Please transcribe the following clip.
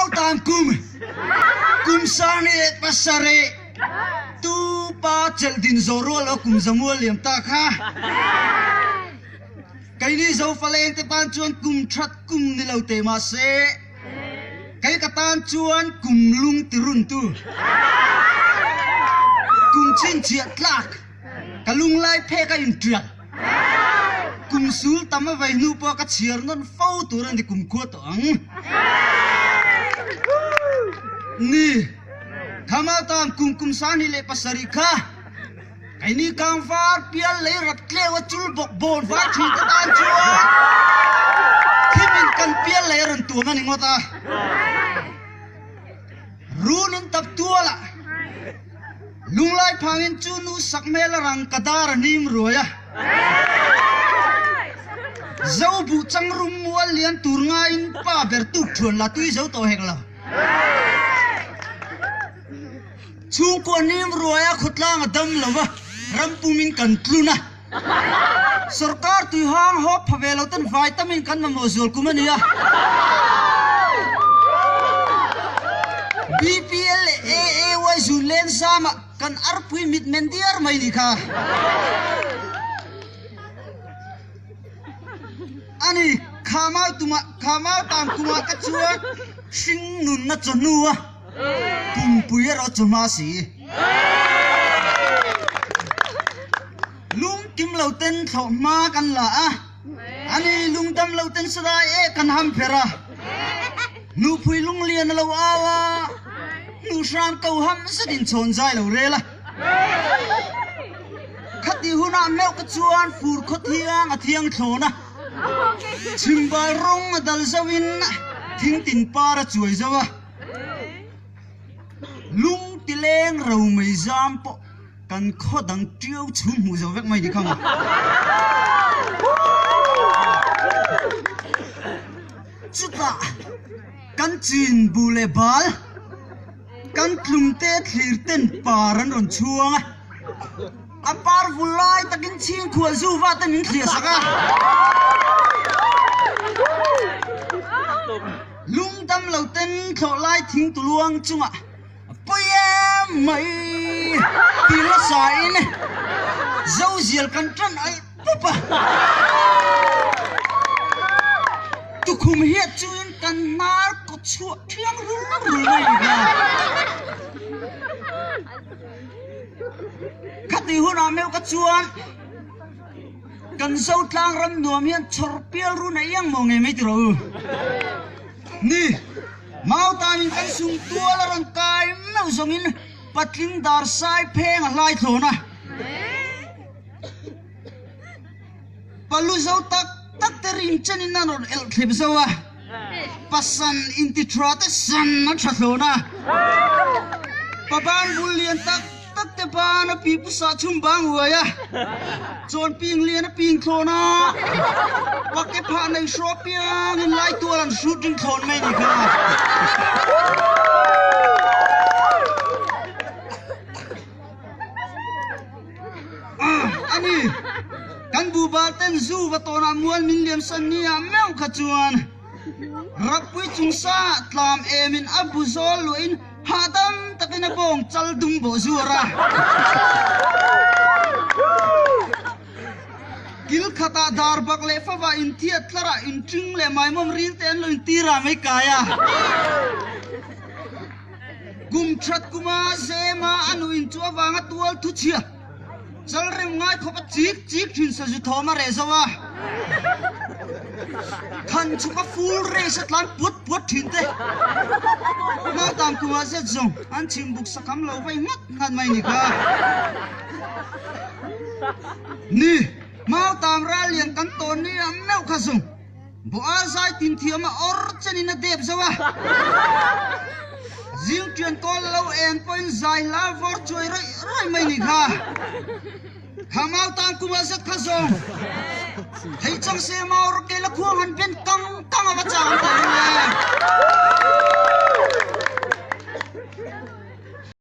Mautan kum, kum 27, tu pa chelh din zawh rual lo kum zamual liam ta kha. Keini Zofaleng te tan chuan kum that kum ni lo te mahse, kei ka tan chuan kum lung ti run tu, kum chhinchhiah tlak, ka lunglai phek a intial. Kum sul tam a vei hnu pawh ka chhiar nawn fo tur a ni kum khua tawh ang. Ni, Khama tan kum kum 27 kha keini kangvar pial lei rat tleu a chul bawk bawn vai thin te tan chuan thimin kan pial lei a rawn tuam a ni ngawt a. Run in tap tual a. Lunglai phangin chu nu sak hmel a rang ka dar a hnim ruai a. Zo buh chang rum mual lian tur ngaiin pa ber tuk thuan la tui zo tawh hek lo. Chhungkua hnim ruai a khawtlang a dam lo va, ram pumin kan tlun a. Sorkar tui hang hawp pha ve lo ten vai tamin kan mamawh zual kum a ni a. BPL leh AAY zun len zamah kan arpui mit men diar mai ni kha. A ni, kha mau tumah, kha mau tan kumah ka chuan hring nunna chawhnu a pumpui erawh chawhma si. Lung kim lo ten thlawh hma kan la a, ani lung dam lo ten sarai e kan ham pher a. Nupui lung lian a lo au a, hnu hram ko ham zet in chhawn zai lo rel a. Khati hunah meuh ka chuan fur khaw thiang a thiang thlawn a, chhimbal rawng a dal zo in thing tin par a chuai zo a. Lung ti leng ro mai zam pawh kan khaw dang ṭiau chhum hmuh zo vek mai ni kha maw. Chutah kan chin bu leh bal, kan tlum te thlir ten par an rawn chhuang a, a par vul lai takin chhingkhual zu va te min thliah sak a. Lung dam lo ten thlawh lai thing tuluang chungah a pawi em mai ti nasa in Zozial kan tan aih pup a. Tukhum hiat chungin kan hnar kaw chhuah thiang rul rul mai ni kha. Khati hunah meuh ka chuan Kan Zotlang ram nuam hian chhawr pial run a iang maw ngei mai tiraw u? Ni, Mautamin kan sung tual a rawn kai meuh zawngin patling dar sai pheng a hlai thlawn a. Palu zo tak tak te rim chenin an rawn elh thlep zo a. Pasan inti tha te san an tha thlawn a. Paban bul lian tak tak te ban a pi pu sah chhum bang uai a. Chawn ping lian a ping thlawn a. Pake phah nei hraw piang in lai tual an hrut ring thlawn mai ni kha. A ni, kan buhbal ten zu va tawnah mual min liam san ni ah meuh kha chuan Rappui chung sa tlam em in a bu zawl luah in hahdam takin a bawng chal dum bawh zuar a. Kil khatah dar bak leh favah inthiat tlarah inṭing leh maimawm ril te an lo intir ah mai kai a. Kum that kuma Zema a nu in chu avanga tual thu chhia chal rem ngai khawp a chik chik thin sazu thawm a reh zo a, than chhuk a full race a tlan puat puat thin te Mautam kumah zet zawng an chhim buk sakham lo vei nghat nghat mai ni kha. Ni, Mautam ral lian kan tawn ni ang meuh kha zawng. Boa zai tin thiam a awr chenin a dep zo a. Zing ṭian kawl lo eng pawhin zai hla vawr chuai raih raih mai ni kha. Kha mau tan kum ah zet kha zawng. Thei chang se mau rawh ke la khuang han ben kang kang a va chang ta reng e.